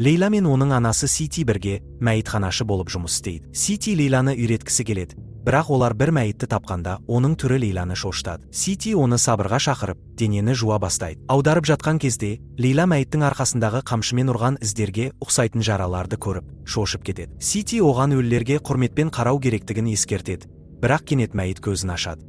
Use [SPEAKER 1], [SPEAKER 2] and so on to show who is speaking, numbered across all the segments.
[SPEAKER 1] Лейла мен оның анасы Сити бірге мәйітханашы болып жұмыс істейді. Сити Лейланы үйреткісі келеді, бірақ олар бір мәйітті тапқанда, оның түрі Лейланы шошытады. Сити оны сабырға шақырып, денені жуа бастайды. Аударып жатқан кезде Лейла мәйіттің арқасындағы қамшымен ұрған іздерге ұқсайтын жараларды көріп, шошып кетеді. Сити оған өлілерге құрметпен қарау керектігін ескертеді, бірақ кенет мәйіт көзін ашады.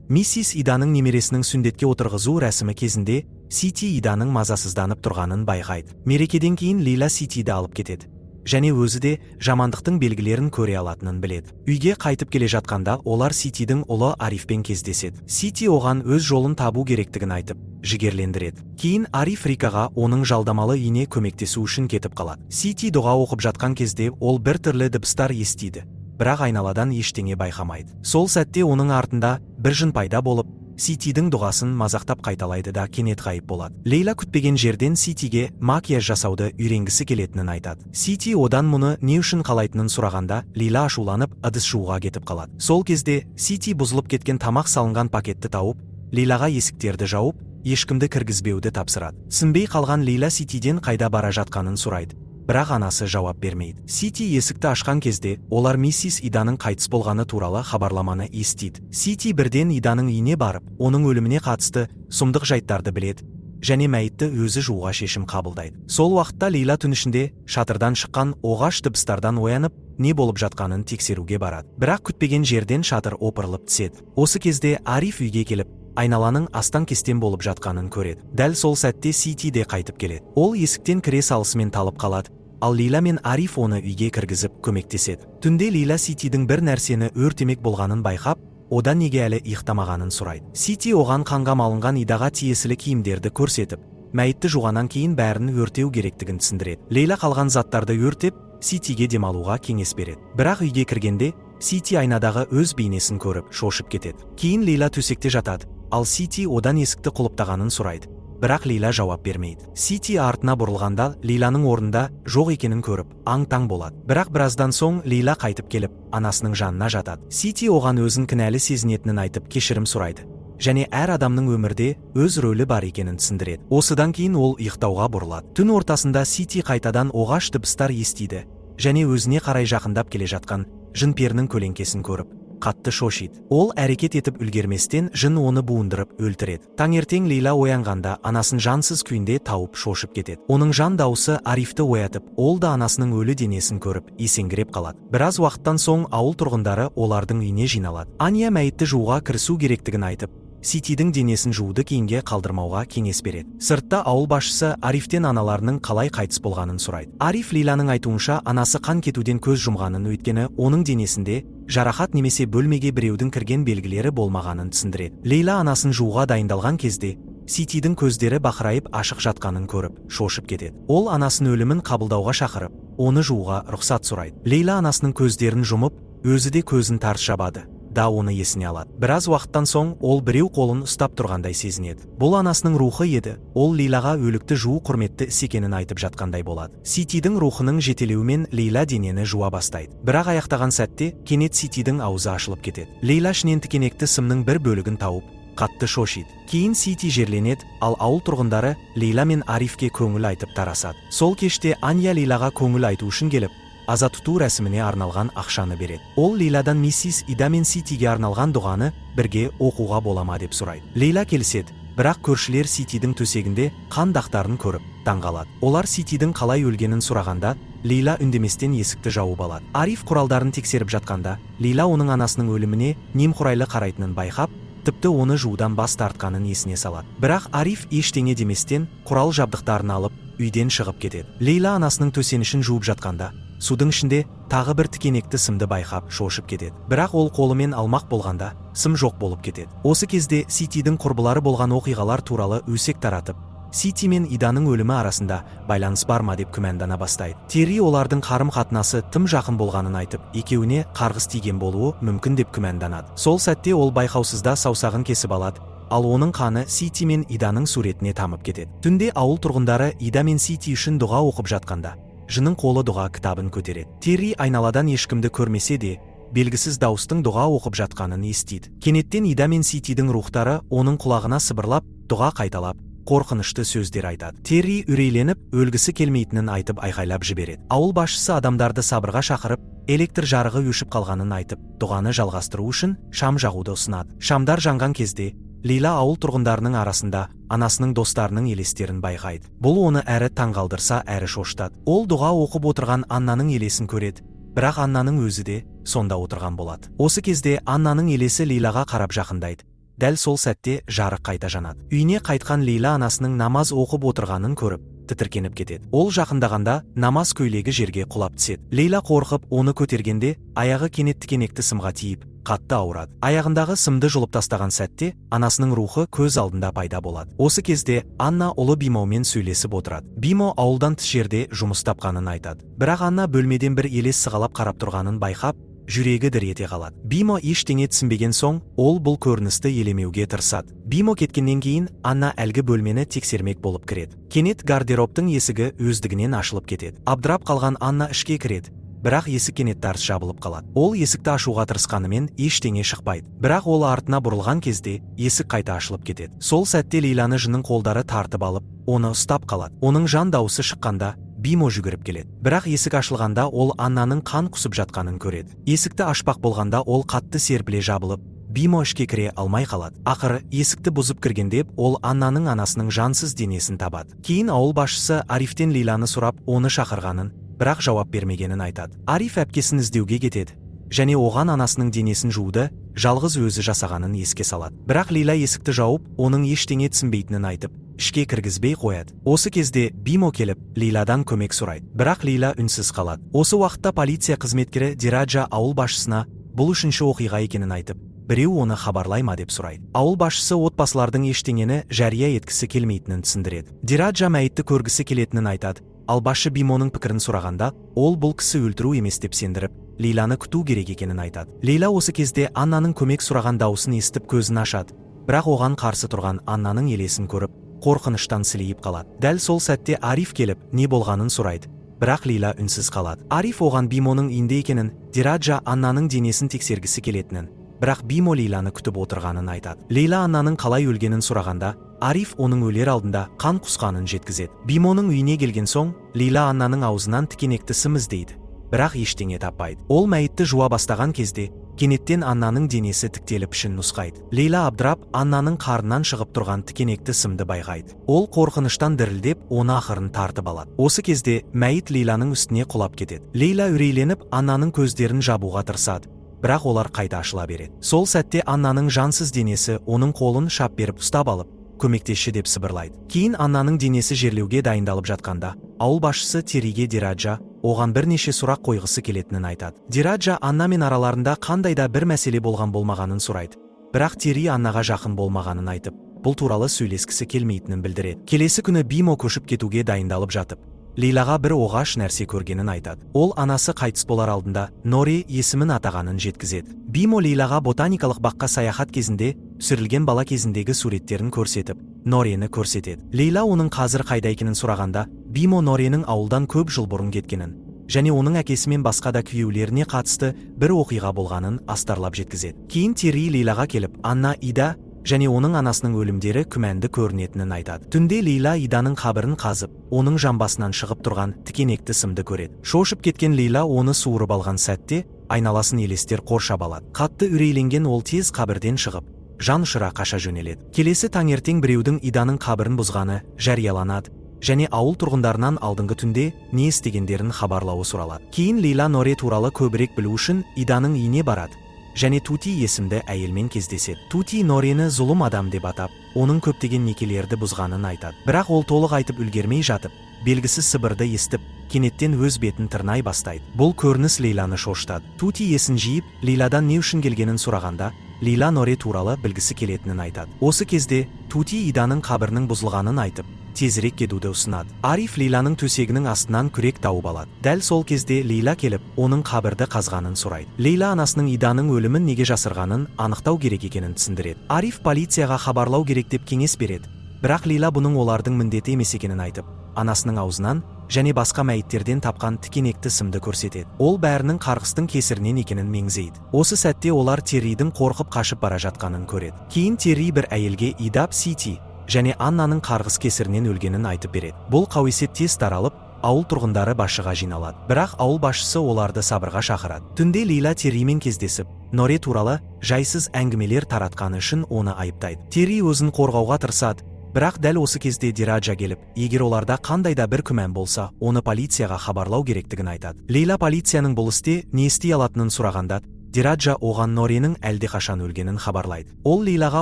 [SPEAKER 1] Миссис Иданың немересінің сүндетке отырғызу рәсімі кезінде Сити Иданың мазасызданып тұрғанын байқайды. Мерекеден кейін Лейла Ситиді алып кетеді және өзі де жамандықтың белгілерін көре алатынын біледі. Үйге қайтып келе жатқанда олар Ситидің ұлы Арифпен кездеседі. Сити оған өз жолын табу керектігін айтып, жігерлендіреді. Кейін Ариф Рикаға оның жалдамалы үйіне көмектесу үшін кетіп қалады. Сити дұға оқып жатқан кезде ол бір түрлі дыбыстар естиді, бірақ айналадан ештеңе байқамайды. Сол сәтте оның артында бір жын пайда болып, Ситидің дұғасын мазақтап қайталайды да, кенет ғайып болады. Лейла күтпеген жерден Ситиге макияж жасауды үйренгісі келетінін айтады. Сити одан мұны не үшін қалайтынын сұрағанда, Лейла ашуланып, ыдыс жууға кетіп қалады. Сол кезде Сити бұзылып кеткен тамақ салынған пакетті тауып, Лейлаға есіктерді жауып, ешкімді кіргізбеуді тапсырады. Түсінбей қалған Лейла Ситиден қайда бара жатқанын сұрайды, бірақ анасы жауап бермейді. Сити есікті ашқан кезде олар миссис Иданың қайтыс болғаны туралы хабарламаны естиді. Сити бірден Иданың үйіне барып, оның өліміне қатысты сұмдық жайттарды біледі және мәйітті өзі жууға шешім қабылдайды. Сол уақытта Лейла түн ішінде шатырдан шыққан оғаш дыбыстардан оянып, не болып жатқанын тексеруге барады. Бірақ күтпеген жерден шатыр опырылып түседі. Осы кезде Ариф үйге келіп, айналаның астан-кестен болып жатқанын көреді. Дәл сол сәтте Сити де қайтып келеді. Ол есіктен кіре салысымен талып қалады, ал Лейла мен Ариф оны үйге кіргізіп, көмектеседі. Түнде Лейла Ситидің бір нәрсені өртемек болғанын байқап, одан неге әлі ұйықтамағанын сұрайды. Сити оған қанға малынған Идаға тиесілі киімдерді көрсетіп, мәйітті жуғаннан кейін бәрін өртеу керектігін түсіндіреді. Лейла қалған заттарды өртеп, Ситиге демалуға кеңес береді. Бірақ үйге кіргенде Сити айнадағы өз бейнесін көріп, шошып кетеді. Кейін Лейла төсекте жатады, ал Сити одан есікті құлыптағанын сұрайды, бірақ Лейла жауап бермейді. Сити артына бұрылғанда, Лейланың орнында жоқ екенін көріп, аң-таң болады. Бірақ біраздан соң Лейла қайтып келіп, анасының жанына жатады. Сити оған өзін кінәлі сезінетінін айтып, кешірім сұрайды және әр адамның өмірде өз рөлі бар екенін түсіндіреді. Осыдан кейін ол ұйықтауға бұрылады. Түн ортасында Сити қайтадан оғаш дыбыстар естиді және өзіне қарай жақындап келе жатқан жын-перінің көлеңкесін көріп, қатты шошиды. Ол әрекет етіп үлгерместен жын оны буындырып өлтіреді. Таңертең Лейла оянғанда анасын жансыз күйінде тауып, шошып кетеді. Оның жан дауысы Арифті оятып, ол да анасының өлі денесін көріп, есеңгіреп қалады. Біраз уақыттан соң ауыл тұрғындары олардың үйіне жиналады. Аня мәйітті жууға кірісу керектігін айтып, Ситидің денесін жууды кейінге қалдырмауға кеңес береді. Сыртта ауыл басшысы Арифтен аналарының қалай қайтыс болғанын сұрайды. Ариф Лейланың айтуынша, анасы қан кетуден көз жұмғанын, өйткені оның денесінде жарақат немесе бөлмеге біреудің кірген белгілері болмағанын түсіндіреді. Лейла анасын жууға дайындалған кезде Ситидің көздері бақырайып ашық жатқанын көріп, шошып кетеді. Ол анасын өлімін қабылдауға шақырып, оны жууға рұқсат сұрайды. Лейла анасының көздерін жұмып, өзі де көзін тарс жабады да, оны есіне алады. Біраз уақыттан соң ол біреу қолын ұстап тұрғандай сезінеді. Бұл анасының рухы еді. Ол Лейлаға өлікті жуу құрметті іс екенін айтып жатқандай болады. Ситидің рухының жетелеуімен Лейла денені жуа бастайды. Бірақ аяқтаған сәтте кенет Ситидің аузы ашылып кетеді. Лейла ішінен тікенекті сымның бір бөлігін тауып, қатты шошиды. Кейін Сити жерленеді, ал ауыл тұрғындары Лейла мен Арифке көңіл айтып тарасады. Сол кеште Анья Лейлаға көңіл айту үшін келіп, аза тұту рәсіміне арналған ақшаны береді. Ол Лейладан миссис Ида мен Ситиге арналған дұғаны бірге оқуға бола ма деп сұрайды. Лейла келіседі, бірақ көршілер Ситидің төсегінде қан дақтарын көріп, таңғалады. Олар Ситидің қалай өлгенін сұрағанда, Лейла үндеместен есікті жауып алады. Ариф құралдарын тексеріп жатқанда, Лейла оның анасының өліміне немқұрайлы қарайтынын байқап, тіпті оны жуудан бас тартқанын есіне салады. Бірақ Ариф ештеңе деместен құрал жабдықтарын алып, үйден шығып кетеді. Лейла анасының төсенішін жуып жатқанда, судың ішінде тағы бір тікенекті сымды байқап, шошып кетеді. Бірақ ол қолымен алмақ болғанда, сым жоқ болып кетеді. Осы кезде Ситидің құрбылары болған оқиғалар туралы өсек таратып, Сити мен Иданың өлімі арасында байланыс бар ма деп күмәндана бастайды. Терри олардың қарым қатынасы тым жақын болғанын айтып, екеуіне қарғыс тиген болуы мүмкін деп күмәнданады. Сол сәтте ол байқаусызда саусағын кесіп алады, ал оның қаны Сити мен Иданың суретіне тамып кетеді. Түнде ауыл тұрғындары Ида мен Сити үшін дұға оқып жатқанда, жынның қолы дұға кітабын көтереді. Терри айналадан ешкімді көрмесе де, белгісіз дауыстың дұға оқып жатқанын естиді. Кенеттен Ида мен Ситидің рухтары оның құлағына сыбырлап, дұға қайталап, Қорқынышты сөздер айтады. Терри үрейленіп, өлгісі келмейтінін айтып, айқайлап жібереді. Ауыл басшысы адамдарды сабырға шақырып, электр жарығы өшіп қалғанын айтып, дұғаны жалғастыру үшін шам жағуды ұсынады. Шамдар жанған кезде Лейла ауыл тұрғындарының арасында анасының достарының елестерін байқайды. Бұл оны әрі таңғалдырса, әрі шошытады. Ол дұға оқып отырған Аннаның елесін көреді, бірақ Аннаның өзі де сонда отырған болады. Осы кезде Аннаның елесі Лейлаға қарап жақындайды. Дәл сол сәтте жарық қайта жанады. Үйіне қайтқан Лейла анасының намаз оқып отырғанын көріп, тітіркеніп кетеді. Ол жақындағанда намаз көйлегі жерге құлап түседі. Лейла қорқып, оны көтергенде аяғы кенет тікенекті сымға тиіп, қатты ауырады. Аяғындағы сымды жұлып тастаған сәтте анасының рухы көз алдында пайда болады. Осы кезде Анна ұлы Бимомен сөйлесіп отырады. Бимо ауылдан тыс жерде жұмыс тапқанын айтады. Бірақ Анна бөлмеден бір елес сығалап қарап тұрғанын байқап, жүрегі дір ете қалады. Бимо ештеңе түсінбеген соң, ол бұл көріністі елемеуге тырысады. Бимо кеткеннен кейін Анна әлгі бөлмені тексермек болып кіреді. Кенет гардеробтың есігі өздігінен ашылып кетеді. Абдырап қалған Анна ішке кіреді. Бірақ есік кенет тарс жабылып қалады. Ол есікті ашуға тырысқанымен, ештеңе шықпайды. Бірақ ол артына бұрылған кезде есік қайта ашылып кетеді. Сол сәтте Лейланы жынның қолдары тартып алып, оны ұстап қалады. Оның жан дауысы шыққанда Бимо жүгіріп келеді. Бірақ есік ашылғанда ол Аннаның қан құсып жатқанын көреді. Есікті ашпақ болғанда ол қатты серпіле жабылып, Бимо ішке кіре алмай қалады. Ақыры есікті бұзып кіргенде ол Аннаның анасының жансыз денесін табады. Кейін ауыл басшысы Арифтен Лейланы сұрап, оны шақырғанын, бірақ жауап бермегенін айтады. Ариф әпкесін іздеуге кетеді және оған анасының денесін жууды жалғыз өзі жасағанын еске салады. Бірақ Лейла есікті жауып, оның ештеңе түсінбейтінін айтып, ішке кіргізбей қояды. Осы кезде Бимо келіп, Лейладан көмек сұрайды. Бірақ Лейла үнсіз қалады. Осы уақытта полиция қызметкері Дираджа ауыл басшысына бұл үшінші оқиға екенін айтып, біреу оны хабарлай ма деп сұрайды. Ауыл басшысы отбасылардың ештеңені жария еткісі келмейтінін түсіндіреді. Дираджа мәйітті көргісі келетінін айтады. Ал басшы Бимоның пікірін сұрағанда, ол бұл кісі өлтіру емес деп сендіріп, Лейланы күту керек екенін айтады. Лейла осы кезде Аннаның көмек сұраған дауысын естіп, көзін ашады. Бірақ оған қарсы тұрған Аннаның елесін көріп, қорқыныштан сілейіп қалады. Дәл сол сәтте Ариф келіп, не болғанын сұрайды. Бірақ Лейла үнсіз қалады. Ариф оған Бимоның үйінде екенін, Дираджа Аннаның денесін тексергісі келетінін, бірақ Бимо Лейланы күтіп отырғанын айтады. Лейла Аннаның қалай өлгенін сұрағанда, Ариф оның өлер алдында қан құсқанын жеткізеді. Бимоның үйіне келген соң, Лейла Аннаның аузынан тікенекті сым іздейді, бірақ ештеңе таппайды. Ол мәйітті жуа бастаған кезде кенеттен Аннаның денесі тіктеліп, ішін нұсқайды. Лейла абдырап, Аннаның қарнынан шығып тұрған тікенекті сымды байқайды. Ол қорқыныштан дірілдеп, оны ақырын тартып алады. Осы кезде мәйіт Лейланың үстіне құлап кетеді. Лейла үрейленіп, Аннаның көздерін жабуға тырысады, бірақ олар қайта ашыла береді. Сол сәтте Аннаның жансыз денесі оның қолын шап беріп ұстап алып, көмектесші деп сыбырлайды. Кейін Аннаның денесі жерлеуге дайындалып жатқанда, ауыл басшысы Териге Дираджа оған бірнеше сұрақ қойғысы келетінін айтады. Дираджа Анна мен араларында қандай да бір мәселе болған болмағанын сұрайды. Бірақ Тери Аннаға жақын болмағанын айтып, бұл туралы сөйлескісі келмейтінін білдіреді. Келесі күні Бимо көшіп кетуге дайындалып жатып, Лейлаға бір оғаш нәрсе көргенін айтады. Ол анасы қайтыс болар алдында Нори есімін атағанын жеткізеді. Бимо Лейлаға ботаникалық баққа саяхат кезінде түсірілген бала кезіндегі суреттерін көрсетіп, Норені көрсетеді. Лейла оның қазір қайда екенін сұрағанда, Бимо Норенің ауылдан көп жыл бұрын кеткенін және оның әкесі мен басқа да күйеулеріне қатысты бір оқиға болғанын астарлап жеткізеді. Кейін Терри Лейлаға келіп, Анна, Ида және оның анасының өлімдері күмәнді көрінетінін айтады. Түнде Лейла Иданың қабірін қазып, оның жамбасынан шығып тұрған тікенекті сымды көреді. Шошып кеткен Лейла оны суырып алған сәтте айналасын елестер қоршап алады. Қатты үрейленген ол тез қабірден шығып, жан ұшыра қаша жөнеледі. Келесі таңертең біреудің Иданың қабірін бұзғаны жарияланады және ауыл тұрғындарынан алдыңғы түнде не істегендерін хабарлауы сұралады. Кейін Лейла Норе туралы көбірек білу үшін Иданың үйіне барады және Тути есімді әйелмен кездеседі. Тути Норені зұлым адам деп атап, оның көптеген некелерді бұзғанын айтады. Бірақ ол толық айтып үлгермей жатып, белгісіз сыбырды естіп, кенеттен өз бетін тырнай бастайды. Бұл көрініс Лейланы шошытады. Тути есін жиып, Лейладан не үшін келгенін сұрағанда, Лейла Норе туралы білгісі келетінін айтады. Осы кезде Тути Иданың қабірінің бұзылғанын айтып, тезірек кетуді ұсынады. Ариф Лейланың төсегінің астынан күрек тауып алады. Дәл сол кезде Лейла келіп, оның қабірді қазғанын сұрайды. Лейла анасының Иданың өлімін неге жасырғанын анықтау керек екенін түсіндіреді. Ариф полицияға хабарлау керек деп кеңес береді. Бірақ Лейла бұның олардың міндеті емес екенін айтып, анасының аузынан және басқа мәйіттерден тапқан тікенекті сымды көрсетеді. Ол бәрінің қарғыстың кесірінен екенін меңзейді. Осы сәтте олар Терридің қорқып қашып бара жатқанын көреді. Кейін Терри бір әйелге Идап Сити және Аннаның қарғыс кесірінен өлгенін айтып береді. Бұл қауесет тез таралып, ауыл тұрғындары басшыға жиналады. Бірақ ауыл басшысы оларды сабырға шақырады. Түнде Лейла Терримен кездесіп, Норе туралы жайсыз әңгімелер таратқаны үшін оны айыптайды. Терри өзін қорғауға тырысады, бірақ дәл осы кезде Дираджа келіп, егер оларда қандай да бір күмән болса, оны полицияға хабарлау керектігін айтады. Лейла полицияның бұл істе не істей алатынын сұрағанда, Дираджа оған Норенің әлдеқашан өлгенін хабарлайды. Ол Лейлаға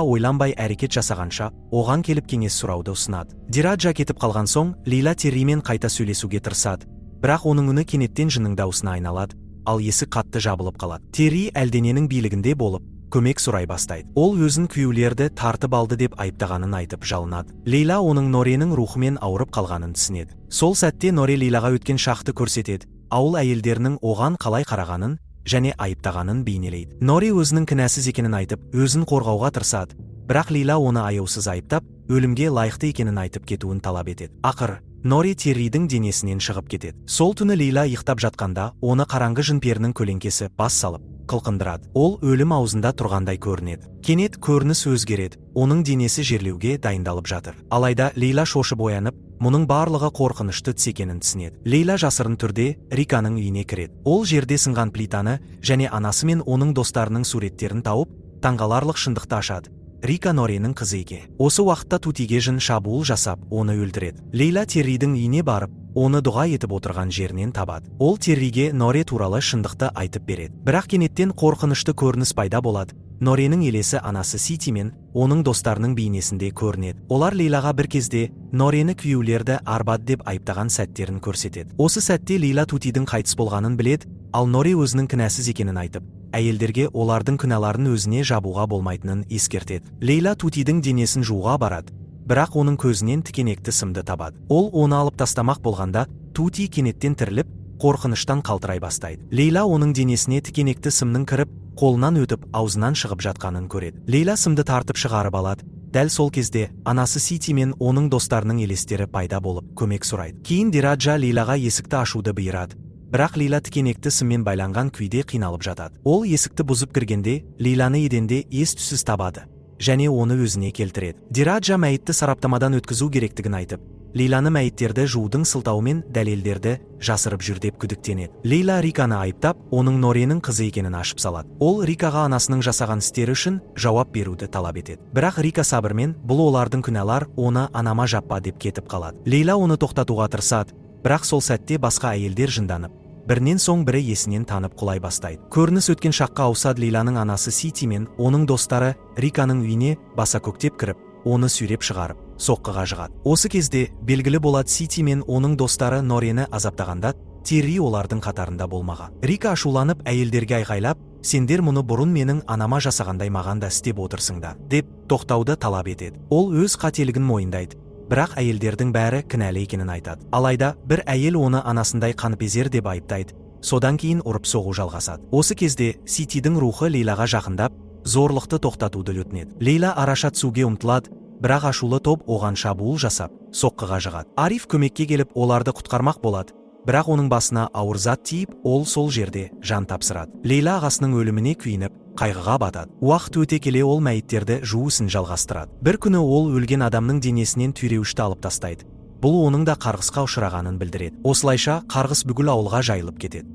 [SPEAKER 1] ойланбай әрекет жасағанша, оған келіп кеңес сұрауды ұсынады. Дираджа кетіп қалған соң, Лейла Терримен қайта сөйлесуге тырысады. Бірақ оның үні кенеттен жынның дауысына айналады, ал есік қатты жабылып қалады. Терри әлдененің билігінде болып, көмек сұрай бастайды. Ол өзін күйеулерді тартып алды деп айыптағанын айтып жалынады. Лейла оның Норенің рухымен ауырып қалғанын түсінеді. Сол сәтте Норе Лейлаға өткен шақты көрсетеді. Ауыл әйелдерінің оған қалай қарағанын және айыптағанын бейнелейді. Норе өзінің кінәсіз екенін айтып, өзін қорғауға тырысады. Бірақ Лейла оны аяусыз айыптап, өлімге лайықты екенін айтып кетуін талап етеді. Ақыр, Норе Терридің денесінен шығып кетеді. Сол түні Лейла ұйықтап жатқанда, оны қараңғы жын-перінің көлеңкесі бас салып, қылқындырады. Ол өлім аузында тұрғандай көрінеді. Кенет көрініс өзгереді. Оның денесі жерлеуге дайындалып жатыр. Алайда Лейла шошып оянып, мұның барлығы қорқынышты түс екенін түсінеді. Лейла жасырын түрде Риканың үйіне кіреді. Ол жерде сынған плитаны және анасы мен оның достарының суреттерін тауып, таңғаларлық шындықты ашады. Рика Норенің қызы екен. Осы уақытта Тутиге жын шабуыл жасап, оны өлтіреді. Лейла Терридің үйіне барып, оны дұға етіп отырған жерінен табады. Ол Терриге Норе туралы шындықты айтып береді. Бірақ кенеттен қорқынышты көрініс пайда болады. Норенің елесі анасы Сити мен оның достарының бейнесінде көрінеді. Олар Лейлаға бір кезде Норені күйеулерді арбады деп айыптаған сәттерін көрсетеді. Осы сәтте Лейла Тутидің қайтыс болғанын біледі, ал Норе өзінің кінәсіз екенін айтып, әйелдерге олардың күнәларын өзіне жабуға болмайтынын ескертеді. Лейла Тутидің денесін жууға барады, бірақ оның көзінен тікенекті сымды табады. Ол оны алып тастамақ болғанда, Тути кенеттен тіріліп, қорқыныштан қалтырай бастайды. Лейла оның денесіне тікенекті сымның кіріп, қолынан өтіп, аузынан шығып жатқанын көреді. Лейла сымды тартып шығарып алады. Дәл сол кезде анасы Сити мен оның достарының елестері пайда болып, көмек сұрайды. Кейін Дираджа Лейлаға есікті ашуды бұйырады. Бірақ Лейла тікенекті сыммен байланған күйде қиналып жатады. Ол есікті бұзып кіргенде, Лейланы еденде ес түссіз табады және оны өзіне келтіреді. Дираджа мәйітті сараптамадан өткізу керектігін айтып, Лейланы мәйіттерді жуудың сылтауымен дәлелдерді жасырып жүр деп күдіктенеді. Лейла Риканы айыптап, оның Норенің қызы екенін ашып салады. Ол Рикаға анасының жасаған істері үшін жауап беруді талап етеді. Бірақ Рика сабырмен, бұл олардың күнәлар, оны анама жаппа деп кетіп қалады. Лейла оны тоқтатуға тырысады, бірақ сол сәтте басқа әйелдер жынданып, бірінен соң бірі есінен танып құлай бастайды. Көрініс өткен шаққа ауысады. Лейланың анасы Сити мен оның достары Риканың үйіне баса көктеп кіріп, оны сүйреп шығарып, соққыға жығады. Осы кезде белгілі болады, Сити мен оның достары Норені азаптағанда Терри олардың қатарында болмаған. Рика ашуланып, әйелдерге айғайлап, сендер мұны бұрын менің анама жасағандай маған да істеп отырсыңдар, деп тоқтауды талап етеді. Ол өз қателігін мойындайды, бірақ әйелдердің бәрі кінәлі екенін айтады. Алайда бір әйел оны анасындай қаныпезер деп айыптайды. Содан кейін ұрып соғу жалғасады. Осы кезде Ситидің рухы Лейлаға жақындап, зорлықты тоқтатуды өтінеді. Лейла араша түсуге ұмтылады, бірақ ашулы топ оған шабуыл жасап, соққыға жығады. Ариф көмекке келіп, оларды құтқармақ болады, бірақ оның басына ауыр зат тиіп, ол сол жерде жан тапсырады. Лейла ағасының өліміне күйініп, қайғыға батады. Уақыт өте келе ол мәйіттерді жуу ісін жалғастырады. Бір күні ол өлген адамның денесінен түйреуішті алып тастайды. Бұл оның да қарғысқа ұшырағанын білдіреді. Осылайша қарғыс бүкіл ауылға жайылып кетеді.